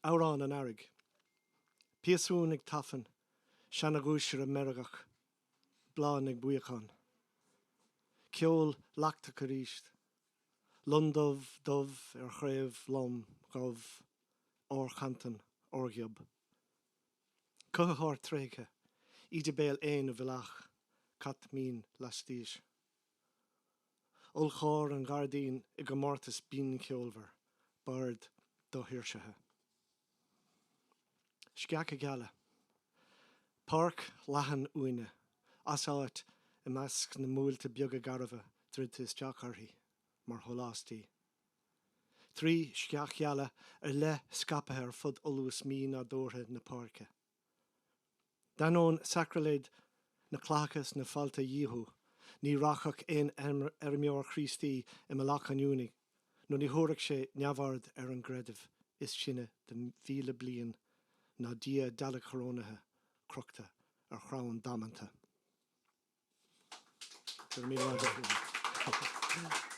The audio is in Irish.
Amhrán an Earraigh. Piasún ag tafann, seana-ghuaisire meirgeach, bláth na mbuíocán. Ceol lachtach arís. Lon dubh dubh ar chraobh lom dhubh, órchantain, órghiob. Cothaitheoir tréigthe, íde béil éin i bhfuil cat mín laistíos. Ollchór an ghairdín i gcomórtas binn ceolmhar, bard doshaoirsithe. Sceacha geala. Páirc leathan uaine, as áit i measc na mbuailte beaga garbha druidte isteach uirthi mar sholáistí. 3 sceach gheala ar leith scaipthe ar fud fholús mí-nádúrtha na páirce. D'ainneoin sacrailéid na clathacha is na fálta a dhíothú, ní rachadh aon fheirmeoir Chríostaí i mBealach an Fhionnfaidh nó ní thabharfadh sé neamhaird ar an gcreideamh is sine de mhíle bliain ná Dia dealg-chorónaithe crochta ar chrann damanta. Go raibh míle maith agat.